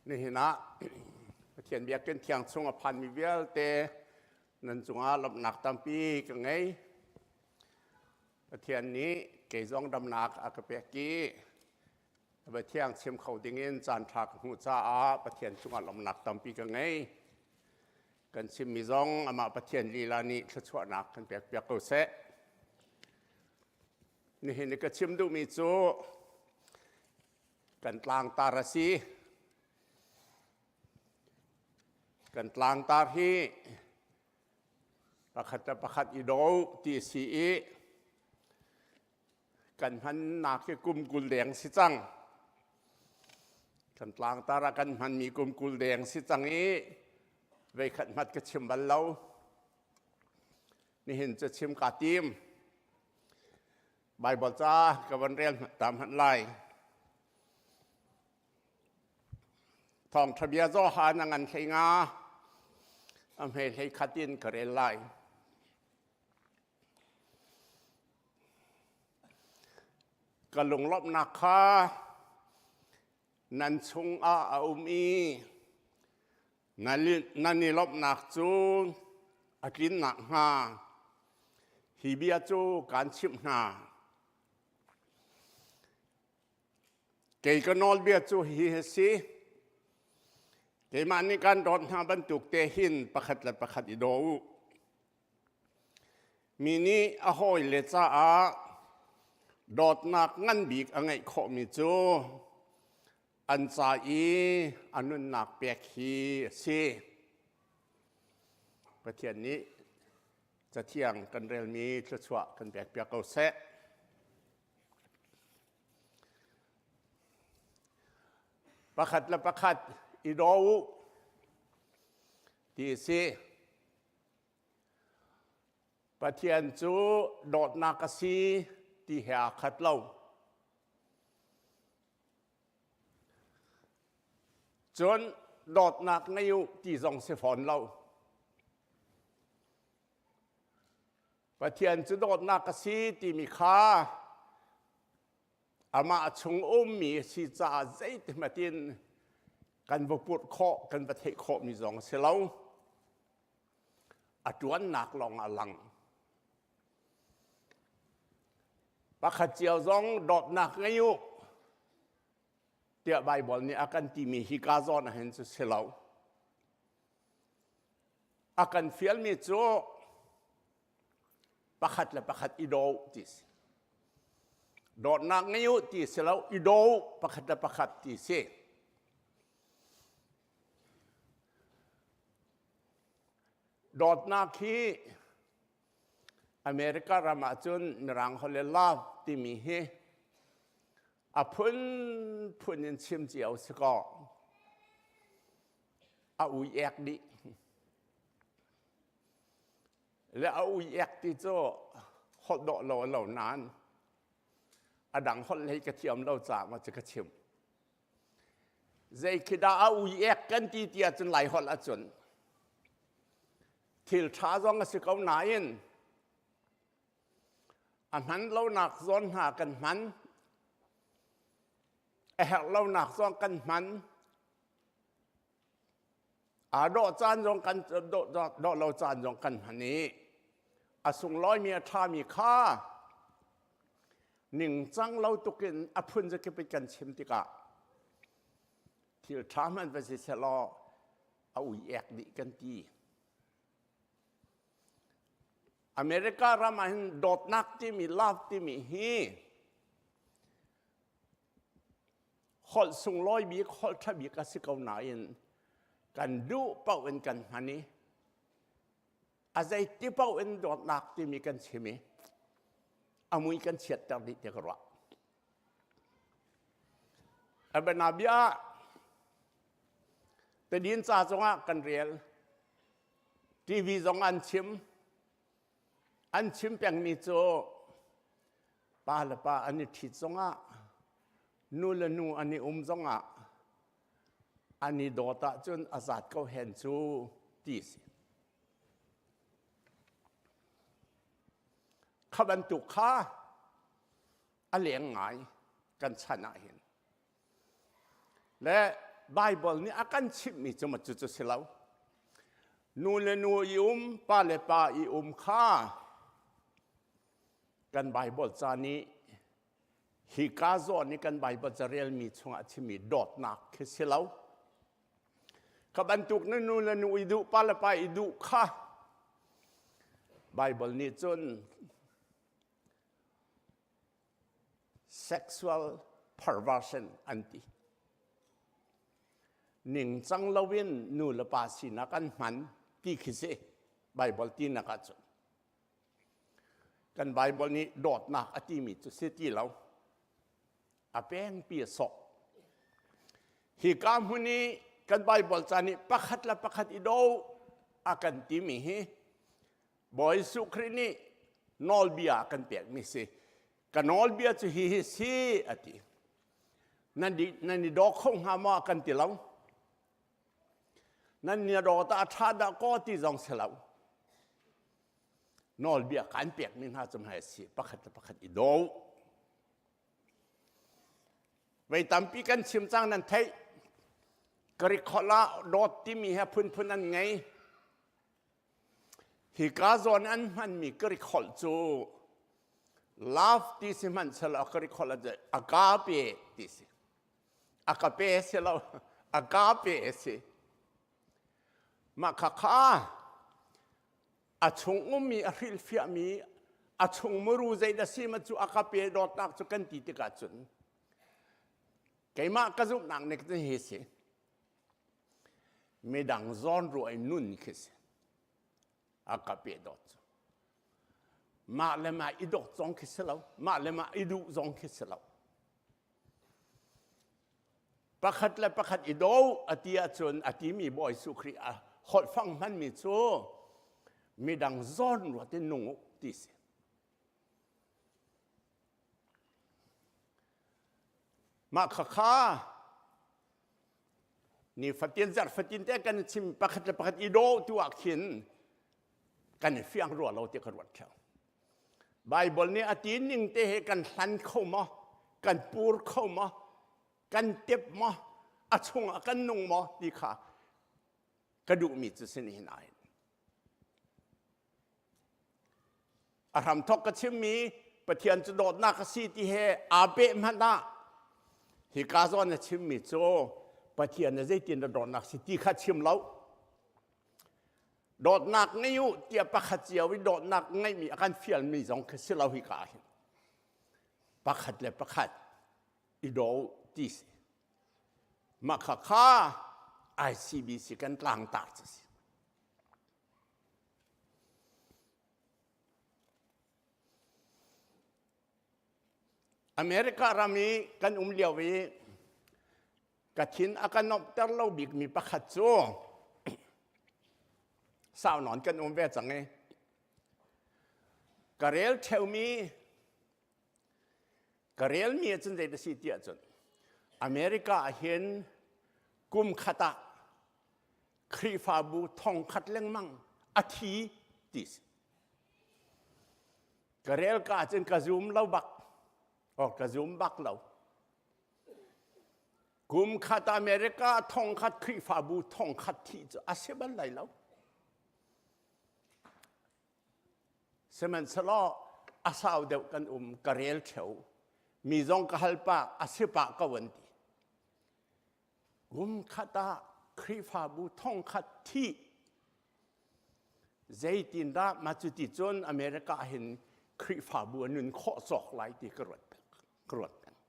Nihin ah Pathian biakinn thiang chung a phanmi vialte nan cungah lawmhnak tampi ka ngei. Pathian nih kei zong damnak a ka pek i Pathian chim kho dingin caan ṭha ka hmuh caah Pathian cungah lawmhnak tampi ka ngei. Kan chimmi zong amah Pathian lila nih thluachuahnak kan pekpiak ko seh. Nihin i ka chim duhmi cu kan tlangtar a si. Kan tlangtar hi pakhat le pakhat i do ti a si i kan hmannak hi kum 20 deng si cang. Kan tlangtar ah kan hmanmi kum 20 deng si cang i veikhat hmat ka chim bal lo. Nihin cu chim kaa tim. Baibal ca ka van rel tam hmanh lai. Thawngṭha bia Johan a ngan hlei nga a hme hlei khat in ka rel lai. Ka lunglawmhnak kha nan chungah a um i nan i lawmhnak cu a tlin nakhnga hi bia cu kaan chimh hna. Kei ka nawlbia cu hi a si. Keimah nih kaan dawt hna bantuk te hin pakhat le pakhat i daw u. Mi nih a hawile caah dawtnak ngan bik a ngeih khawhmi cu an ca i a nunnak pek hi a si. Pathian nih Cathiang kan relmi thluachuah kan pekpiak ko seh. Pakhat le pakhat i daw u ti a si. Pathian cu dawtnak a si ti he aa khat lo. Cun dawtnak ngei u ti zong si fawn lo. Pathian cu dawtnak a si timi kha amah chung ummi a si caah zeitihmanh in kan va purh khawh, kan va theih khawhmi zong a si lo. A ṭuannak lawng a lang. Pakhat cio zong dawtnak ngei u tiah Baibal nih a kan timi hi ka zawn ahhin cu si lo. A kan fialmi cu pakhat le pakhat i daw ti si. Dawtnak ngei u ti si lo, i daw pakhat le pakhat ti si. Dawtnak hi America ram ahcun Mirang holh le love timi hi a phunphun in chim cio si kaw a ui ek dih. Le a ui ek ti cu holh dawh lo a lo nain a dang holh hlei ka thiam lo caah ma cu ka chim. Zei khi dah a ui ek kan ti ti ahcun Lai holh ahcun thil ṭha zong a si ko nain a hman lonak zawn hna kan hman a herh lonak zong kan hman aa dawh caan zong kan dawh lo caan zong kan hman i a sunglawimi a ṭhami kha ningcang lo tukin a phun zakip in kan chim tikah thil ṭha hmanh va si sehlaw a ui ek dih kan ti. America ram ah hin dawtnak timi love timi hi holh sunglawi bik holh ṭha bik a si ko nain kan duh paoh in kan hman i a zeiti paoh in dawtnak timi kan chim i a mui kan chiatter dih ti ka ruah. A bianabia ah tadin ca zongah kan rel TV zong an chim an chim pengmi cu pa le pa an i ṭhit zongah nu le nu an i um zongah an i dawt ahcun a zat ko hen cu ti si. Kha bantuk kha a leng ngai kan chan ah hin. Le Bible nih a kan chimhmi cu ma cucu si lo. Nu le nu i um, pa le pa i um kha kan Bible ca nih hi ka zawn i kan Bible carelmi chungah chimmi dawtnak khi si lo. Kha bantuk na nu le nu i duh, pa le pa i duh kha Bible nih cun sexual perversion an ti. Ningcang loin nu le pa sinak an hman ti khi si Bible tinak ahcun. Kan Bible nih dawtnak a timi cu si ti lo. A pengpi a sawh. Hi ka hmun i kan Bible ca nih pakhat le pakhat i do a kan timi hi Bawi Jesuh Khrih nih nawlbia a kan pekmi si. Ka nawlbia cu hi hi si a ti. Nan, di, nan i daw kho hnga maw a kan ti lo. Nan ni daw ta a ṭha dah kaw ti zong si lo. Nawlbia kan pekmi hna cu hmai si pakhat le pakhat i daw. Vei tampi kan chim cang nan theih. Greek holh ah dawt timi he phunphun an ngei. Hika zawn an hmanmi Greek holh cu love ti si hmanhsehlaw Greek holh ah agape ti si. Agape si lo, agape si. Mah khakha a chung ummi a hrilhfiahmi a chung muru zeidah si ma cu agape dawtnak cu kan ti tikah cun keimah ka zumhnak nih cun hi si. Midang zawnruah i nun khi si. A ka pe dawt cu. Mah le mah i dawt zong khi si lo. Mah le mah i duh zong khi si lo. Pakhat le pakhat i do a ti ahcun a timi Bawi Jesuh Khrih a holhfang hmanmi cu midang zawn ruat in nung u ti si. Mah khakha nifatin zarh fatin te kan chim pakhat le pakhat i daw tu ah khin kan i fiang rua lo ti ka ruat theo. Bible nih a ti ning te he kan hlan kho maw? Kan pur kho maw? Kan tep maw? A chungah kan nung maw? Ti kha ka duhmi cu si nihin ah hin. A hramthawk ka chimmi Pathian cu dawtnak a si ti he aa peh hmanh ah hika zawn a chimmi cu Pathian na zeitin dah dawtnak si ti kha chim lo. Dawtnak ngei u tiah pakhat cio i dawtnak ngeihmi a kan fialmi zong khi si lo hika ah hin. Pakhat le pakhat i daw u ti si. Mah kha kha ICBC kan tlangtar cu si. America ram i kan um lio i ka thin a ka nuamhter lo bikmi pakhat cu sau nawn kan um ve cang i ka rel ṭheumi Ka relmi ahcun zei a si ti ahcun America ah hin kum khat ah Khrihfabu thongkhat lengmang a thi ti si. Ka rel ka ahcun ka zum lo bak. Oh, ka zum bak lo. Kum khat America thongkhat Khrihfabu thongkhat thi cu a si bal lai lo. Sihmanhsehlaw a sau deuh kan um ka rel ṭheo. Mi zong ka hal pah a si pah ko an ti. Kum khat ah Khrihfabu thongkhat thih zeitindah mah cuti cun America hin Khrihfabu a nun khawh cawk lai ti ka ruat ka ruat peng.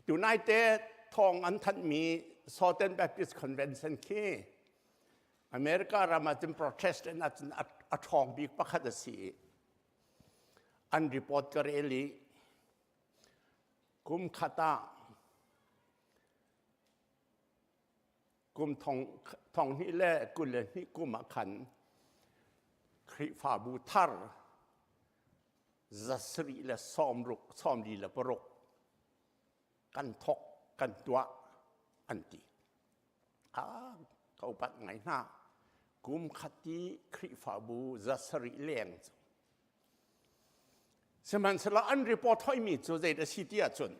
Tunaite thawng an thanhmi Southern Baptist Convention khi America ram ahcun Protestant ahcun a ṭhawng bik pakhat a si i an report ka rel i kum khat ah kum thong thong hnih le 22 kum ah khan Khrihfabu thar 760 46 kan thok kan tuah an ti. Ah, ka upat ngai hna. Kum khat i Khrihfabu 700 leng cu. Sihmanhsehlaw an report hoimi cu zei dah si ti ahcun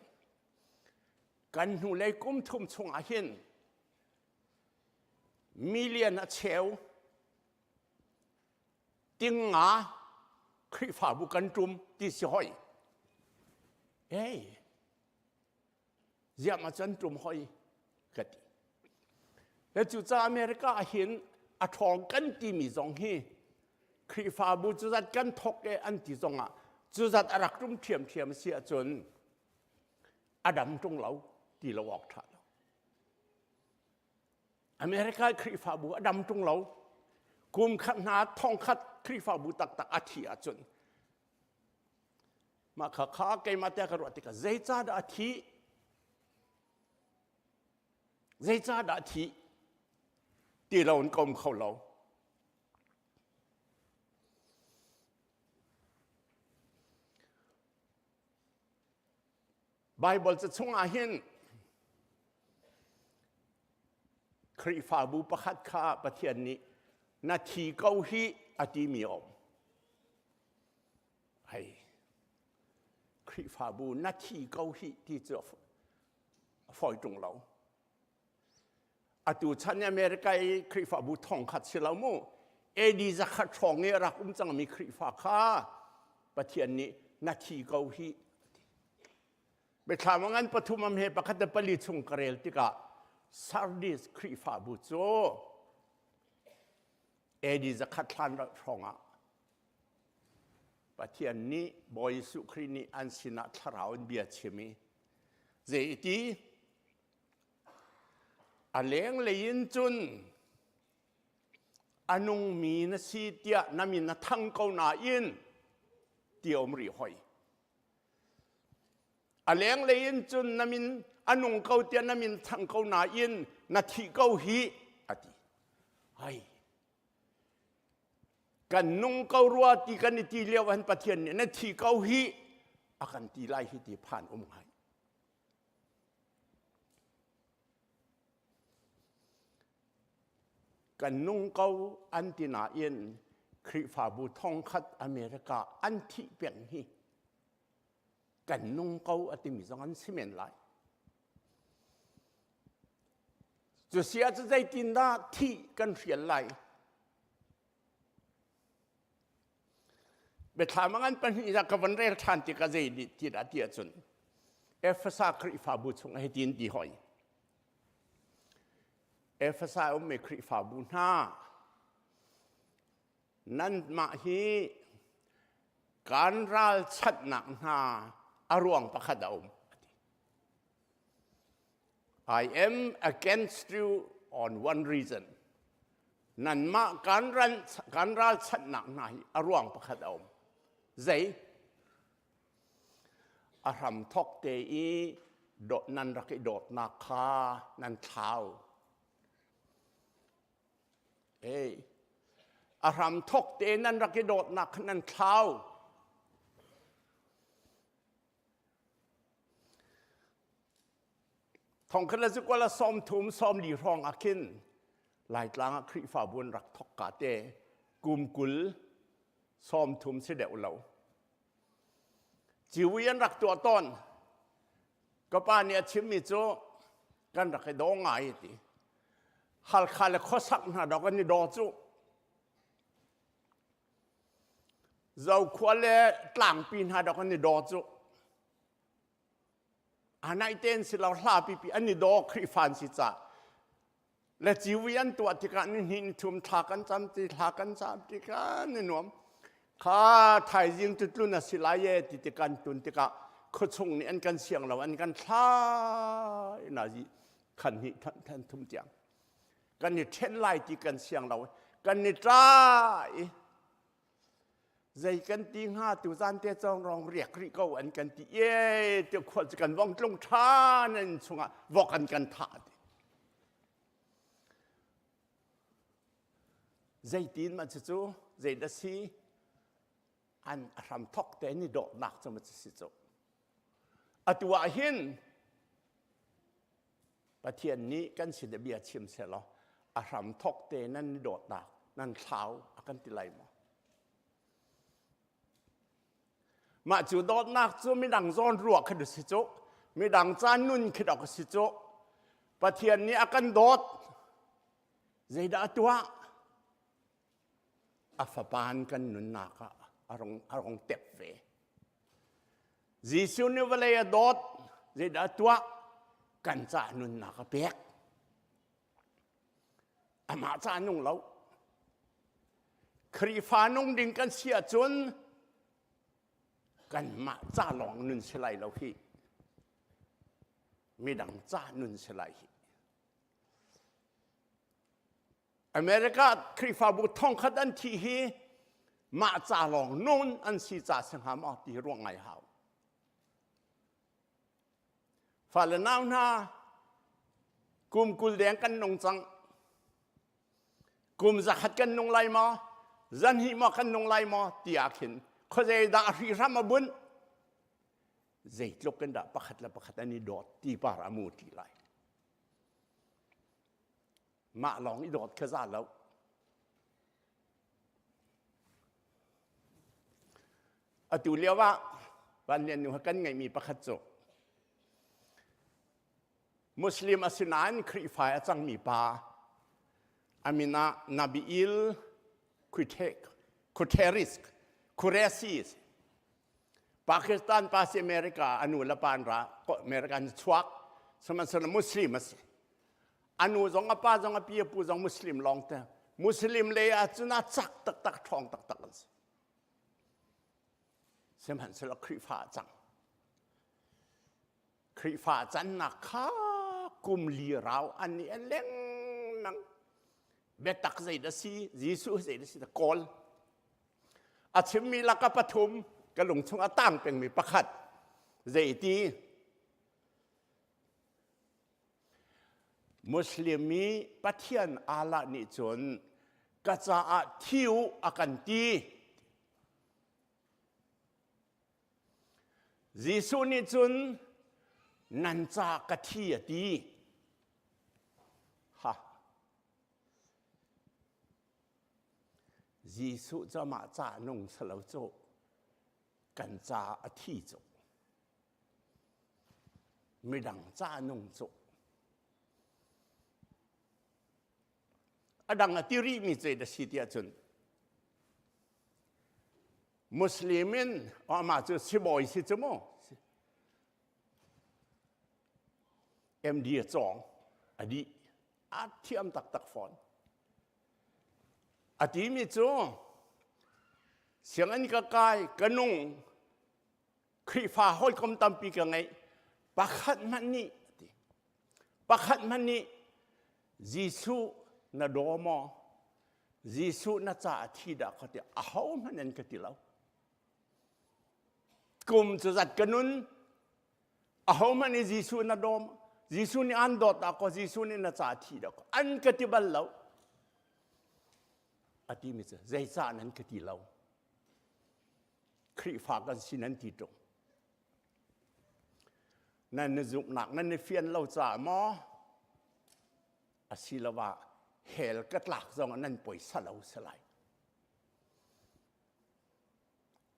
kan hnulei kum thum chungah hin million a cheu ting nga Khrihfabu kan ṭum ti si hoi. Ei, ziah ma cun ṭum hoi ka ti. Le cucaah America ah hin a ṭhawng kan timi zong hi Khrihfabu cuzat kan thawk e an ti zongah cuzat a rak ṭum ṭhiamṭhiam si ahcun a dam ṭung lo ti lo awk ṭha lo. America Khrihfabu a dam ṭung lo. Kum khat hna thong khat Khrihfabu taktak a thi ahcun mah kha kha keimah te ka ruah tikah zeicahdah a thih? Zeicahdah a thih? Ti lo in ka um kho lo. Baibal ca chungah hin Khrihfabu pakhat kha Pathian nih na thi ko hi a timi a um. Hei, Khrihfabu na thi ko hi ti cu a fawi ṭung lo. Atu chan America i Khrihfabu thongkhat si lo mu. AD zakhat hrawng i a rak um cangmi Khrihfa kha Pathian nih na thi ko hi Biathlam a ngan pathum am he pakhat le pali chung ka rel tikah Sardis Khrihfabu cu AD zakhat hlan hrawngah Pathian nih Bawi Jesuh Khrih nih an sinah thlarau in bia chim i zei ti a lenglei in cun a nungmi na si tiah na min a thang ko nain ti a um rih hoi. A lenglei in cun na min a nung ko tiah na min thang ko nain na thih ko hi a ti. Ai kan nung ko rua ti kan i ti lio han Pathian nih na thi ko hi a kan ti lai hi ti phan um ngai. Kan nung ko an ti nain Khrihfabu thongkhat America an thih peng hi kan nung ko a timi zong an si men lai. Cu si ahcun zeitindah thih kan hrial lai? Biathlam a ngan pahnih ah ka van rel ṭhan tikah zei ti dah ti ahcun Efesa Khrihfabu chung ah hitin ti hoi. Efesa ummi Khrihfabu hna nanmah hi kan ralchanhnak hna a ruang pakhat a um. I am against you on one reason. Nanmah kan, ran, kan ralchanhnak hna hi a ruang pakhat a um. Zei? A hram thok te i nan rak i dawtnak kha nan thlau. Hey, a hram thok te nan rak i dawtnak kha nan thlau. Thongkhat le zukual a 30 sawmli hrawng ah khin Laitlang ah Khrihfabu an rak thok ka te kum 20 30 si deuh lo. Ciwi an rak tuah tawn. Ka pa nih a chimmi cu kan rak i daw ngai ti. Halkha le khuasak hna dok an i daw cu. Zokhua le tlangpi hna dok an i daw cu. A naih ten si lo hla pipi an i daw Khrihfa an si ca. Le ciwi an tuah tikah ni hnih ni thum thla kan cam ti thla kan cam ti kan i nuam. Kha thaizing tu tlun a si lai e ti ti kan tun tikah khuachung nih an kan siang lo an kan thlai na zi khan hnih than thum tiang. Kan i ṭhen lai ti kan siang lo kan i ṭai zei kan ti hnga tu zan te cong rong riak rih ko an kan ti e ti khual cu kan vong tlung ṭhan an chungah vok an kan thah ti zeitin ma cu zei dah si an a hram thok te ni dawtnak cu ma si cu atu ah hin Pathian nih kan sin bia chim selaw a hram thok te nan ni dawtnak nan thlau a kan ti lai maw? Mah cu dawtnak cu midang zawn ruah kha si cu. Midang ca nun khi dok si cu. Pathian nih a kan dawt. Zeidah a tuah? A fapa in kan nunnak ah a rong, a rong tep ve. Jesuh nih vawlei a dawt. Zeidah a tuah? Kan ca nunnak a pek. Amah ca nung lo. Khrihfa nung ding kan si ahcun kanmah ca lawng nun si lai lo hi. Midang ca nun si lai hi. America Khrihfabu thongkhat an thih hi mah ca lawng nun an si ca si hnga maw ti ruang ngai hau. Fale nau hna kum 20 deng kan nung cang. Kum zakhat kan nung lai maw? Zanhnih maw kan nung lai maw? Ti ah khin khuazei dah hrihhram a bunh? Zeitluk in dah pakhat le pakhat an i dawt ti par a mu ti lai. Mah lawng i dawt kha za lo. Atu lio ah Van Lian nu kan ngeihmi pakhat cu Muslim a si nain Khrihfa a cangmi pa a min ah Nabil Quterris Qureshi Pakistan pa si America a nu le pa an ra America an chuak sihmanhsehlaw Muslim a si a nu zong a pa zong a pi a pu zong Muslim lawng te Muslim lei ah cun a cak taktak ṭhawng taktak an si sihmanhsehlaw Khrihfa a cang Khrihfa cannak kha kum li rau an i lengmang biatak zei dah si Jesuh zei dah si ta kawl a chimmi laka pathum ka lung chung a tang pengmi pakhat zei ti Muslim mi Pathian Allah nih cun ka caah thi u a kan ti. Jesuh nih cun nan ca ka thi a ti. Ha. Jesuh cu amah ca nung salo cu kan ca a thi cu. Midang ca nung cu. A dang a ti rihmi cu da si tiah cun Muslim in amah cu sibawi si cu mu MD a cawng a dih a thiam taktak fawn a timi cu sianginn ka kai ka nung Khrihfa hawikom tampi ka ngeih pakhat hmanh nih ti pakhat hmanh nih Jesuh na daw maw Jesuh na ca a thi dah ka ti aho hmanh an ka ti lo kum cu zat ka nun aho hmanh nih Jesuh na daw maw Jesuh nih an dawt dah kaw Jesuh nih na ca a thi dah kaw an ka ti bal lo a timi cu zeicah nan ka ti lo Khrihfa kan si nan ti ṭung. Nan na zumhnak nan i fian lo caah maw asiloah hell ka tlak zong ah nan poisa lo si lai.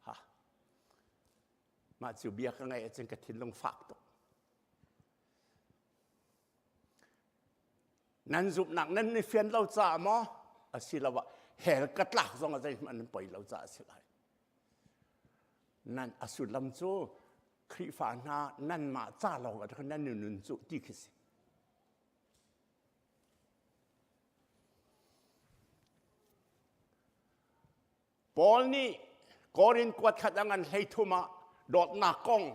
Ha. Mah cu bia ka ngaih ahcun ka thinlung fak tuk. Nan zumhnak nan i fian lo caah maw asiloah hell ka tlak zong ah zeihmanh nan poi lo caah a si lai. Nan a sullam cu Khrihfa hna nanmah ca lawng ah nan nun cu ti khi si. Paul nih Korin kuat khat a ngan 13 ah dawtnak kong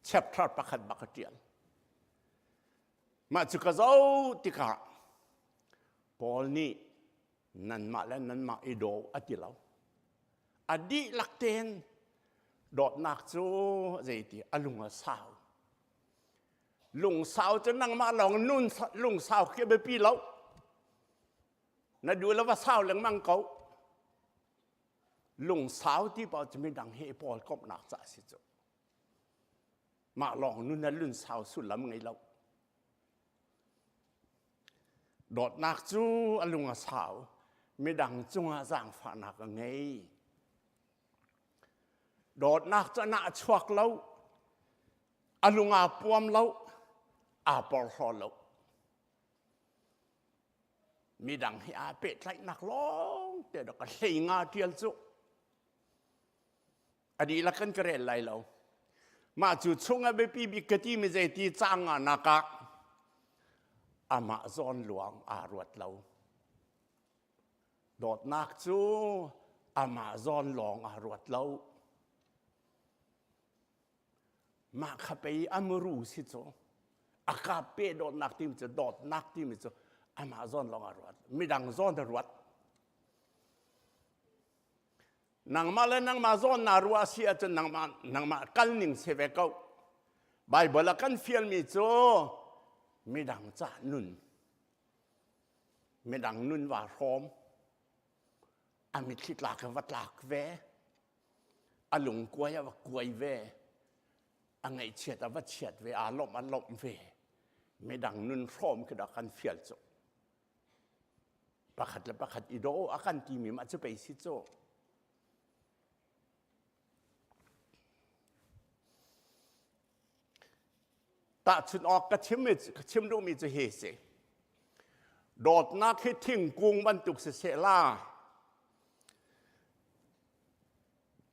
chapter pakhat bak a ṭial. Mah cu ka zoh tikah Paul nih nanmah le nanmah i daw a ti lo. A dihlak tein dawtnak cu zeiti a lung a sau. Lungsau cu nangmah lawng nun lungsau khi a biapi lo. Na duh lo va sau lengmang ko. Lungsau ti paoh cu midang he i pawl komhnak ca a si cu. Mah lawng nun na lunsau sullam ngei lo. Dawtnak cu a lung a sau. Midang cungah zaangfahnak a ngei. Dawtnak cu a nah chuak lo, a lung aa puam lo, aa porhlaw lo. Midang hi aa pehtlaihnak lawng te dok a hlei nga ṭial cu. A dihlak kan ka rel lai lo. Mah cu chung a biapi bik ka timi zeiti caang nga nak ah amah zawn luang aa ruat lo. Dawtnak cu amah zawn lawng aa ruat lo. Mah kha pei a muru si cu. A kap pe dawtnak timi cu dawtnak timi cu amah zawn lawng aa ruat. Midang zawn a ruat. Nangmah le nangmah zawn naa ruah si ahcun nangmah nangmah kal ning si ve ko. Bible a kan fialmi cu midang cah nun midang nun va hrawm a mitthli tlak va tlak ve a lungkuai a va kuai ve a ngaihchiat a va chiat ve aa lawmh a lawmh ve midang nun hrawm khi dah kan fial cu pakhat le pakhat i daw a kan timi mah cu pei si cu Tahchunh awk ka chim ka chim duhmi cu hi si. Dawtnak hi thingkung bantuk siseh la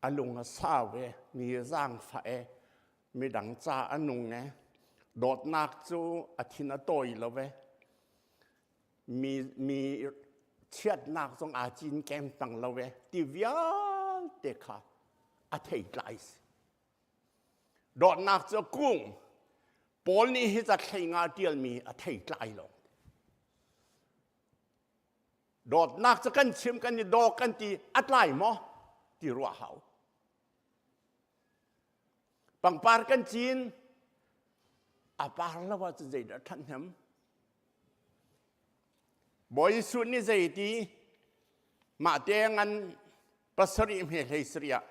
a lung a sau e, mi zaangfah e, midang ca a nung e, dawtnak cu a thin a tawi lo e, mi mi chiatnak zong aa cinken tang lo e, ti vialte kha a theitlai si. Dawtnak cu kung Paul nih hi ca thlei nga ṭialmi a thei tlai lo. Dawtnak cu kan chim kan i daw kan ti a tlai maw ti ruah hau. Pangpar kan cin a par lo ahcun zeidah ṭhathnem? Bawi Jesuh nih zeiti mah te ngan pasarih hme hlei sarih ah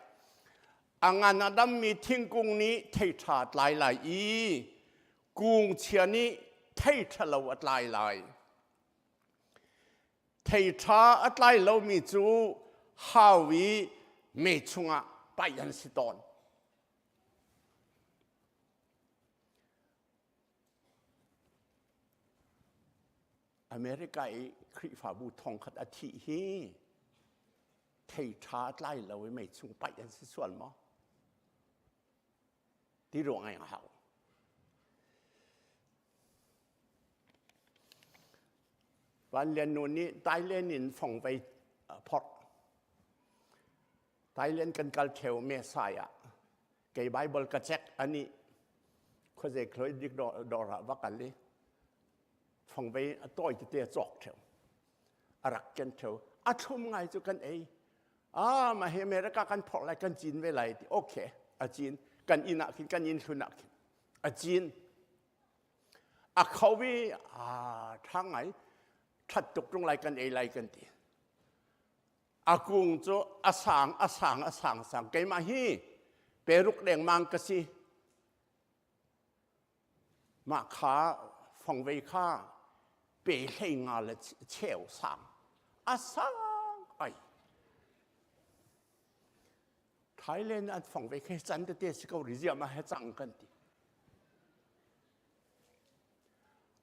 a ngan a dammi thingkung nih thei ṭha a tlai lai i kung chia nih thei ṭhalo a tlai lai. Thei ṭha a tlai lomi cu hau i me chungah paih an si tawn. America i Khrihfabu thongkhat a thih hi thei ṭha a tlai lo i mei chung paih an si sual maw? Ti ruang ai hau. Van Lian Nu nih Thailand in fongvei phorh. Thailand kan kal theo me sai ah kei Bible ka check ani khuazei khloi dik dawr ah va kal i fongvei a tawi tete a cawk theo a rak ken theo a thlum ngai cu kan ei ah ma hi America kan phorh lai kan cin ve lai ti okay a cin kan inn ah khin kan inn hlun ah khin a cin a kho i a tha ngai that tuk tung lai kan ei lai kan ti A kung cu a sang a sang a sang sang keimah hi peruk dengmang ka si mah kha fongvei kha pe hlei nga le cheu sang a sang ai Thailand an fongvei khe chan tete si ko ri ziam a he cang kan ti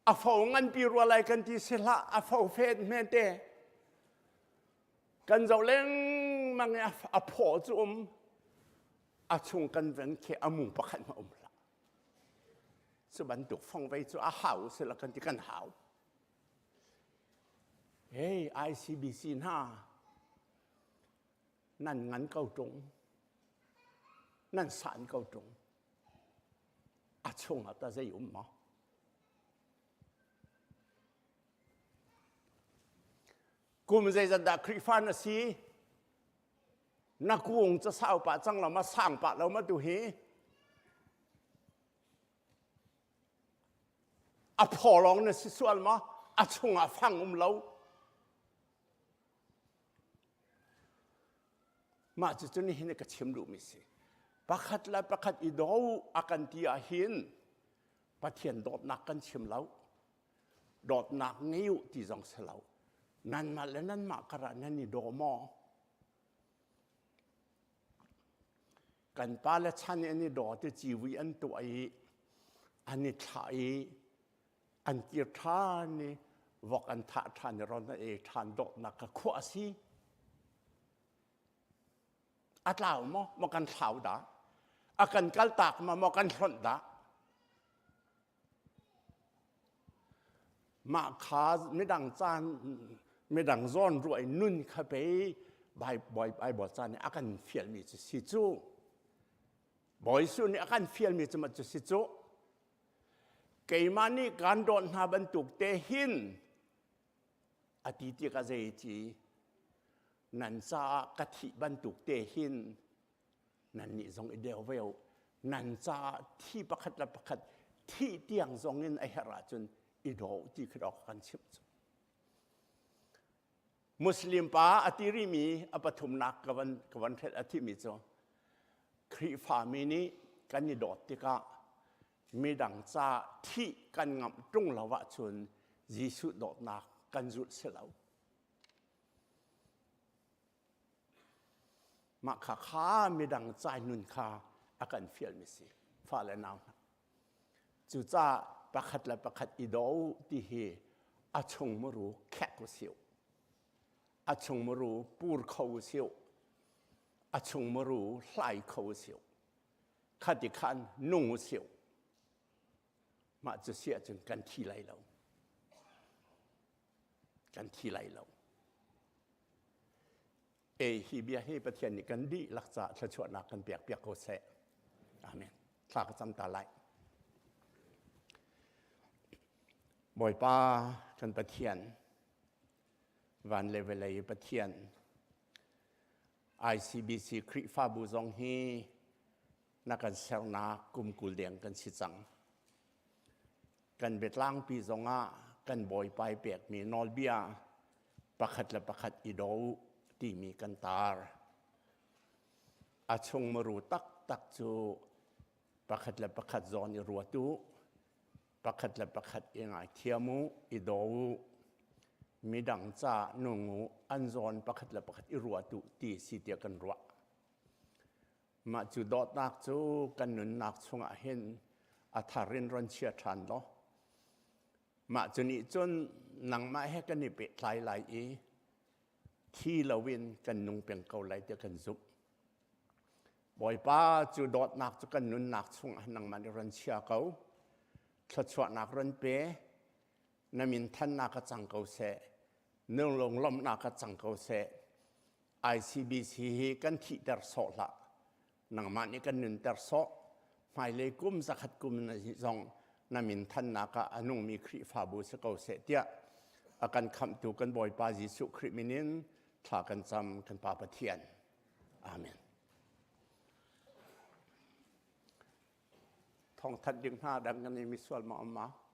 A fo nganpi rua lai kan ti si hlah, a fo fet hme te. Kan zoh lengmang i a phaw cu um, a chung kan ven khi a mu pakhat ma um hlah. Cu bantuk fongvei cu a hau si la kan ti kan hau. Hey, ICBC hna, nan ngan ko ṭung, nan san ko ṭung. A chungah tah zei um maw? Kum zeizat dah Khrihfa na si? Na kung ca sau pah cang lo ma sang pah lo ma tu hi? A phaw lawng na si sual maw? A chungah fang um lo. Mah cucu nihin ka chim duhmi si. Pakhat le pakhat i do a kan ti ahhin Pathian dawtnak kan chim lo. Dawtnak ngei u ti zong si lo. Nanmah le nanmah karah nan i daw maw? Kan pale chan i an i daw ti civui an tuah i an i thlah i an kir ṭhan i vok an thah ṭhan i ron an ei ṭhan dawtnak kha khuah a si. A tlau maw? Maw kan thlau dah? A kan kaltak ma maw kan hlonh dah? Mah kha midang caan midang zawn ruah i nun kha pei Baibal ca nih a kan fialmi cu si cu. Bawi Jesuh nih a kan fialmi cu cu si cu. Keimah nih kaan dawt hna bantuk te hin a ti tikah zei ti nan caah ka thih bantuk te hin nannih zong i deu ve u. Nan caah thi pakhat le pakhat thih tiang zong in a herh ahcun i daw u ti khi dawk kan chimh cu. Muslim pa a ti rihmi a pathumnak ka van ka van hrelh a thimi cu Khrihfami nih kan i dawt tikah midang ca thih kan ngamh ṭung lo ahcun Jesuh dawtnak kan zulh si lo. Mah kha kha midang cai nun kha a kan fialmi si fale nau hna. Cucaah pakhat le pakhat i daw u ti hi a chung muru khek u si u. A chung muru pur kho u si u. A chung muru hlai kho u si u. Khati khan nung u si u. Mah cu si ahcun kan thi lai lo. Kan thi lai lo. E hi bia hi Pathian nih kan dihlak caah thluachuahnak kan pek piak ko seh. Amen. Thla ka cam ta lai. Bawipa kan Pathian, van le vawlei Pathian, ICBC Khrihfabu zong hi na kan sernak kum 20 deng kan si cang. Kan biatlangpi zongah kan bawipa i pekmi nawlbia pakhat le pakhat i daw u timi kan tar. A chung muru taktak cu pakhat le pakhat zawn i ruat u, pakhat le pakhat i ngaithiam u, i daw u, midang ca nung u, an zawn pakhat le pakhat i ruat u ti si tiah kan ruah. Mah cu dawtnak cu kan nunnak chungah hin a thar in ron chia ṭhan law mah cu nih cun nangmah he kan i pehtlai lai i thi loin kan nung peng ko lai tiah kan zumh. Bawipa cu dawtnak cu kan nunnak chungah nangmah nih ron chia ko. Thluachuahnak ron pe. Na min thannak a cang ko seh. Nung lawmhnak a cang ko seh. ICBC hi kan thihter sawh hlah. Nangmah nih kan nunter sawh. Hmailei kum zakhat kum na zong na min thannak ah a nungmi Khrihfabu si ko seh tiah a kan khamhtu kan Bawipa Jesuh Khrih min in thla kan cam kan Pa Pathian. Amen. Thawngthanh ding hna dang kan i misual ma um ma?